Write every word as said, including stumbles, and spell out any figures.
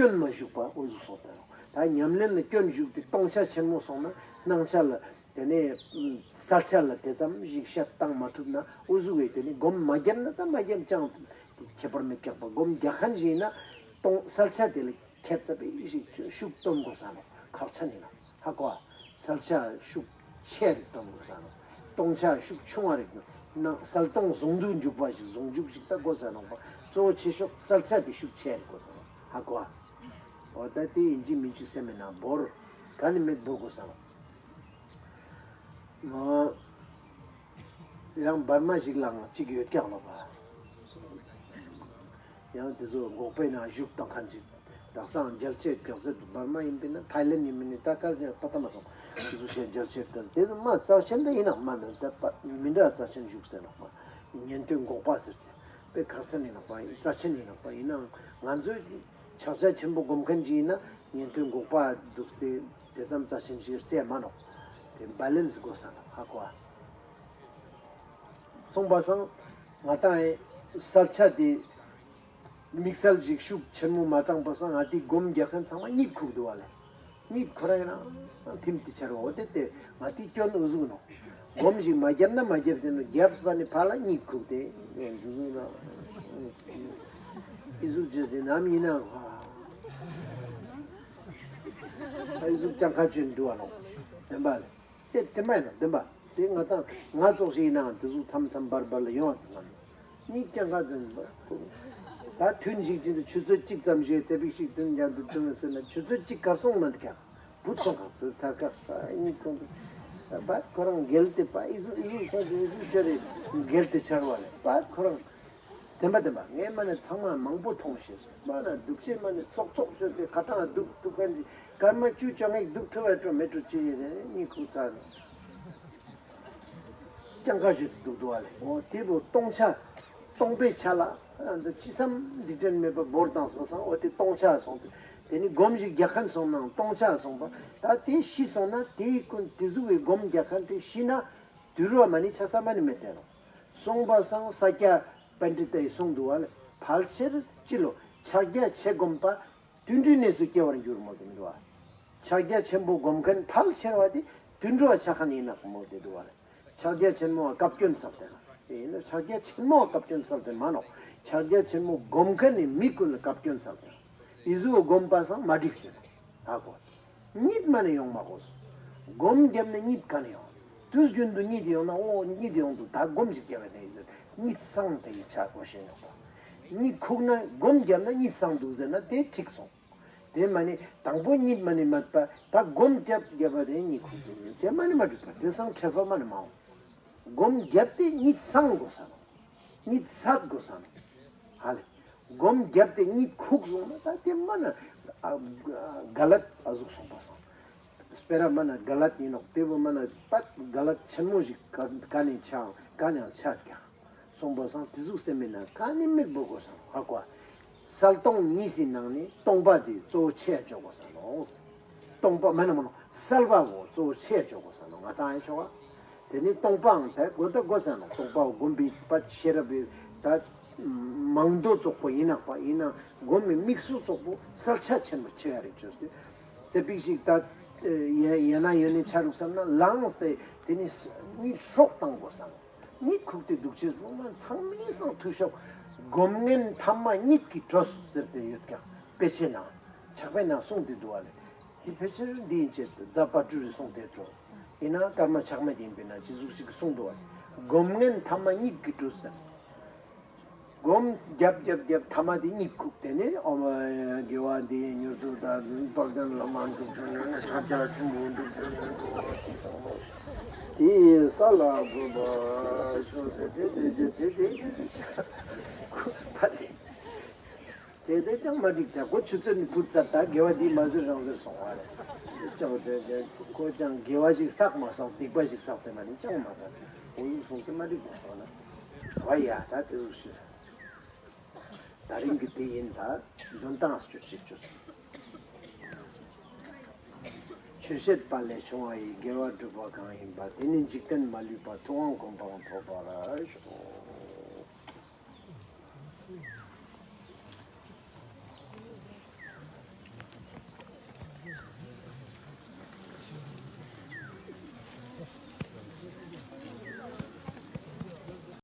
སྐྱོན་མ་ཞུགས་པ་འོ་ཟུག་སོང་སྟེ་ནོག། ད་ཉམས་ལེན་ལ་སྐྱོན་ཞུགས་ཏེ་སྟོང་ཆ་ཆེན་མོ་སོང་ན་སྣང་ཆ་ལ་དེ་ནས་གསལ་ཆ་ལ་དེ་ཙམ་ཞིག་ཤད་བཏང་མ་ཐུབ་ན་འོ་ཟུག་བས་དེ་ནས་སྒོམ་མ་བརྒྱབ་ན་ད་མ་བརྒྱབ་ཅང་ཁྱད་པར་མི་རྒྱག་པ། སྒོམ་རྒྱག་མཁན་ཞིག་ཡིན་ན་སྟོང་གསལ་ཆ་དེ་ལ་ཁྱད་ཙམ་པའི་ཞིག་ཤུགས་སྟོན་དགོས་ས་ནོག། ཁག་ཆེན་ཡིན་ནོག། ཧ་གོ་ཨ། གསལ་ཆ་ཤུགས་ཆེ་རིག་སྟོན་དགོས་ས་ནོག། སྟོང་ཆ་ཤུགས་ཆུང་བ་རིག་ནང་གསལ་སྟོང་ཟུང་དུ་འཇུག་པ་ཞིག་ཟུང་འཇུག་ཞིག་ད་དགོས་ས་ནོག་པ། གཙོ་བོ་ཆེ་ཤོས་གསལ་ཆ་དེ་ཤུགས་ཆེ་རིག་དགོས་ས་ནོག། ཧ་གོ་ཨ། འོ་ད་དེ་ཡིན་གཅིག་མིན་གཅིག་སེམས་མེད་ན་བོར་ག་ནི་མེད་བོར་དགོས་ས་ནོག། ཡང་བར་མ་ཞིག་ལའང་གཅིག་ཡོད་ཀྱག་ལོ་པ། ཡང་དེ་ཚོ་འགོག་པའི་ནང་བཞུགས་བཏང་མཁན་ཅིག་དག་སང་རྒྱལ་སྤྱིའི་གེགས་སེལ་དུ་བར་མ་ཡིན་པས་ན་ཐའི་ལེན་ཡིན་མིན་ནི་ད་གར་ཅང་པ་ད་མ་སོང་། དེ་ཚོ་ཞེས་རྒྱལ་སྤྱིའི་གེགས་དེ་ཚོ་མ་རྩ་ཆེན་ད་ཡིན་ནོག་མ་ནི་ད་པ་མི་འདྲ་རྩ་ཆེན་བཞུགས་ཟེར་ནོག་པ། ཉན་ཐོས་འགོག་པ་ཟེར་ཏེ་དཔེ་ཁག་ཆེན་ཡིན་ནོག་པ། རྩ་ཆེན་ཡིན་ནོག་པ། ཡིན་ནའང་ང་ཚོས་ཕྱག་རྒྱ་ཆེན་པོ་སྒོམ་མཁན་ཅིག་ཡིན་ན་ཉན་ཐོས་འགོག་པ་འདུག་སྟེ་དེ་ཙམ་རྩ་ཆེན་ཞིག་རྩི་མ་ནོག། དེ་བེ་ལེན་སི་དགོས་ས་ནོག། ཧ་གོ་ཨ། སོང་པ་སང་ང་ཏང་ཨེ་གསལ་ཆ་དེ་དམིགས་བསལ་ཞིག་ཤུགས་ཆེན་མོ་མ་བཏང་པ་སང་ང་དེ་སྒོམ་རྒྱག་མཁན་ཚང་མ་གཉིད་ཁུག་འདུག་བ་ལེ། གཉིད་ཁོ་རང་ཡིན་ན་ཐིམ་དེ་ཆར་བ་འོ་དེ་དེ་ང་དེ་སྐྱོན་འུ་ཟུག་ནོག། སྒོམ་ཞིག་མ་བརྒྱབ་ན་མ་བརྒྱབ་ཟེར་ནོག། བརྒྱབ་པ་ནི་ཕར་ལ་གཉིད་ཁུག་སྟེ་འུ་ཟུག་ན་འི་ཟུག་བྱས་ཏེ་ནམ་ཡིན་ན་འི་ཟུག་ཅང་ཁ་ཆོད་འདུག་བ་ནོག། བདེན་པ་ལེ། དེ་དེ་མ་ཡིན་ན་བདེན་པ། དེ་ང་དང་ང་ཙོགས་ཤིག་ཡིན་ནའང་དེ་ཟུག་མཚམས་མཚམས་བར་བར་ལ་ཡོང་བ་དེ་ང་ནི་གཉིད་ཀྱང་ག་དོན་པ། ད་ཐུན་ཞིག་ཅིག་ཏུ་ཆུ་ཚོད་གཅིག་ཙམ་ཞིག་ཙེ་པིག་ཞིག་ཐུན་རྒྱང་དུ་ཐུན་ཟེར་ན་ཆུ་ཚོད་གཅིག་གར་སོང་མ་འདུག་ཀྱང་བུད་སོང་ག་ཚོད་ཐར་ཀ་ས་གཉིད་ཁོང་དུ་པ་ཁོ་རང་འགལ་ཏེ་པ་ཨི་ཟུག་ཨི་ཟུག་སོང་དུ་ཨི་ཟུག་ཤར་རེ་འགལ་ཏེ་ཆར་བ་ལེ་པ་ཁོ་རང་། བདེན་པ་བདེན་པ། ངས་མ་ནི་ཚང་མ་མང་པོ་མཐོང་ཤེས་སོང་། མ་ན་སྡུག་ཅེས་མ་ནི་ཙོག་ཙོག་བཅོས་ཏེ་ཁ་ཏང་སྡུག་སྡུག་གན་ཅི་སྐར་མ་བཅུ་བཅོ་ལྔ་སྡུག་ཐུབ་པའི་འགྲོ་མེད་འགྲོ་ཅི་ཡིན་རེད་གཉིད་ཁུག་ཚར་ནས་ཀྱང་ཁ་ཞུ་སྡུག་འགྲོ་བ་ལེ། འོ་དེ་བོ་སྟོང་ཆ་སྟོང་པའི་ཆ་ལ་ཅི་བསམ་འདི་དྲན་མེད་པ་བོར་བཏང་སོང་སང་འོ་དེ་སྟོང་ཆ་སོང་སྟེ་དེ་ནི་སྒོམ་ཞིག་རྒྱག་མཁན་སོང་ནའང་སྟོང་ཆ་སོང་པ། ད་དེ་ཤི་སོང་ན་དེའི་ཀུན་དེ་ཟུག་གི་སྒོམ་རྒྱག་མཁན་དེ་ཤི་ན་དུད་འགྲོ་མ་ནི་ཆ་ས་མ་ནི་མེད་དེ་རོ། སོང་པ་སང་ས་སྐྱ་པཎྜི་ཏའི་གསུང་འདུག་བ་ལེ། ཕལ་ཆེར་ཅི་ལོ་ཕྱག་རྒྱ་ཆེ་སྒོམ་པ་དུད་འགྲོའི་གནས་སུ་སྐྱེ་བར་འགྱུར་མོལ་ཏེ་མི་འདུག་བ། ཕྱག་རྒྱ་ཆེན་པོ་སྒོམ་མཁན་ཕལ་ཆེར་བ་དེ་དུད་འགྲོ་བ་ཆ་མཁན་ཡིན་ནོག་མོལ་ཏེ་འདུག་བ་ལེ། ཕྱག་རྒྱ་ཆེན་མོ་བ་བཀའ་བཀྱོན་སལ་ཏེ་ན་དེ་ཡིན་ན་ཕྱག་རྒྱ་ཆེན་མོ་བ་བཀའ་བཀྱོན་སལ་ཏེ་མ་ནོག། ཕྱག་རྒྱ་ཆེན་མོ་སྒོམ་མཁན་ནི་མི་ཀུན་ལ་བཀའ་བཀྱོན་སལ་ཏེ་ན་ཨི་ཟུག་སྒོམ་པ་སང་མ་འགྲིག་ཟེར་ཧ་གོ། གཉིད་མ་ནི་ཡོང་མ་གོ་སོང་། སྒོམ་བརྒྱབ་ནས་གཉིད་ག་ནས་ཡོང་། དུས་རྒྱུན་དུ་གཉིད་ཡོང་ན་འོ་གཉིད་ཡོང་འདུག་ད་སྒོམ་ཞིག་བརྒྱབ་པ་དེ་ཡིན་ཟེར་གཉིད་སངས་ཏེ་ཡི་ཆ་གོ་ཤེས་ཡོང་པ། གཉིད་ཁུག་ན་སྒོམ་བརྒྱབ་ན་གཉིད་སངས་འདུག་ཟེར་ན་དེ་འགྲིག་སོང་། དེ་མ་ནི་དང་པོ་གཉིད་མ་ནི་མེད་པ་ད་སྒོམ་བརྒྱབ་བརྒྱབ་པ་དེ་གཉིད་ཁུག་འདུག་དེ་མ་ནི་མ་འགྲིག་པ་དེ་སང་ཁྲེལ་པ་མ་ནི་མ་འོང་། སྒོམ་བརྒྱབ་སྟེ་གཉིད་སངས་དགོས་ས་ནོག། གཉིད་སད་དགོས་ས་ནོག། ཧ་ལེ། སྒོམ་བརྒྱབ་སྟེ་གཉིད་ཁུག་སོང་ན་ད་དེ་མ་ན་ཨ་ག་ལད་ཨ་ཟུག་སོང་པ་སོང་། སྤེ་ར་མ་ན་ག་ལད་ཡིན་ནོག། དེ་བོ་མ་ན་པད་ག་ལད་ཆེན་མོ་ཞིག་ག་ག་ནས་ཆའང་ག་ནས་ཆ་ཀྱང་སོང་པ་སང་དེ་ཟུག་སེམས་མེད་ན་ག་ནས་མེད་བོ་དགོས་ས་ནོག། ཧ་གོ་ཨ། གསལ་སྟོང་གཉིས་སི་ནང་ནས་སྟོང་པ་དེ་གཙོ་བོ་ཆེ་ཡ་ཅོ་དགོས་ས་ནོག། སྟོང་པ་མ་ན་མ་ནོག་གསལ་བ་བོ་གཙོ་བོ་ཆེ་ཡ་ཅོ་དགོས་ས་ནོག། ང་ཏང་ཡ་ཆོག་ག། དེ་ནི་སྟོང་པའང་ད་གོ་ད་གོ་ས་ནོག། སྟོང་པ་བོ་སྒོམ་པའི་པ་ཤེས་རབ་བི་ད་མང་དོ་ཙོག་པོ་ཡིན་ནག་པ་ཡིན་ན་སྒོམ་མི་དམིགས་སུ་ཙོག་པོ་གསལ་ཆ་ཆེན་པོ་ཆེ་ཡ་རེ་ཅོས་ཏེ་ཙེ་པིག་ཞིག་ད་ཡ་ན་ཡོད་ནི་ཆ་རུག་བསམ་ན་ལངས་ཏེ་དེ་ནི་གཉིད་སྲོག་བཏང་དགོས་ས་ནོག། གཉིད་ཁུག་སྟེ་འདུག་ཅེས་སོང་ན་ཚང་མའི་སང་ཐུ་ཤོག་སྒོམ་ངན་ཐ་མ་གཉིད་ཀྱིས་གྲོལ་ཟེར་ཏེ་ཡོད་ཀྱང་དཔེ་ཆའི་ནང་ཕྱག་དཔེའི་ནང་གསུངས་ཏེ་འདུག་བ་ལེ། དེ་ཕལ་ཆེར་འདི་ཡིན་ཅེས་རྫ་དཔལ་སྤྲུལ་རེ་གསུངས་ཏེ་འགྲོ། ཡིན་ན་ཀརྨ་ཆགས་མེད་ཡིན་པས་ན་ཅི་ཟུག་ཞིག་གསུངས་འདུག་བ་ལེ། སྒོམ་ངན་ཐ་མ་གཉིད་ཀྱིས་གྲོལ་ཟེར། སྒོམ་རྒྱབ་རྒྱབ་རྒྱབ་ཐ་མ་དེ་གཉིད་ཁུག་དེ་ནས་ཨོ་མ་དགེ་བ་འདི་མྱུར་དུ་དང་དཔལ་ལྡན་ལ་མ་འགྲུབ་ཚུལ་ནི་ཕྱག་རྒྱ་ཆེན་པོ་འགྲུབ་ཚུལ་ནི་དེའི་ས་ལ་འགོད་པ་ཤོག་དེ་དེ་དེ་དེ་དེ་དེ་དེ་དེ་ཅང་མ་འགྲིག་ད་གོ་ཆུ་ཚོད་ནི་ཕུད་ཚར་ད་དགེ་བ་འདི་མ་ཟེར་རང་ཟེར་སོང་བ་རེད། ཅང་དེ་དེ་ཁོ་ཅང་དགེ་བ་ཞིག་བསགས་མ་བསགས་སྡིག་པ་ཞིག་བསགས་དེ་མ་ནི་ཅང་མ་བསགས་འོ་ཡུག་སོང་དེ་མ་འགྲིག་པ་སོང་ན་བ་ཡ་ད་དེ་རུ་ཤི། ད་རིང་གི་དེ་ཡིན་ད་འདོན་སྟངས་སྐྱོར་ཅིག་ཅོ། ཆོས་བཤད་པ་ལས་བྱུང་བ་ཡི་དགེ་བ་སྒྲུབ་པ་གང་ཡིན་པ། དེ་ནི་འཇིག་རྟེན་མ་ལུས་པ། ཐུབ་དབང་གོ་འཕང་ཐོབ་པར་ཤོག།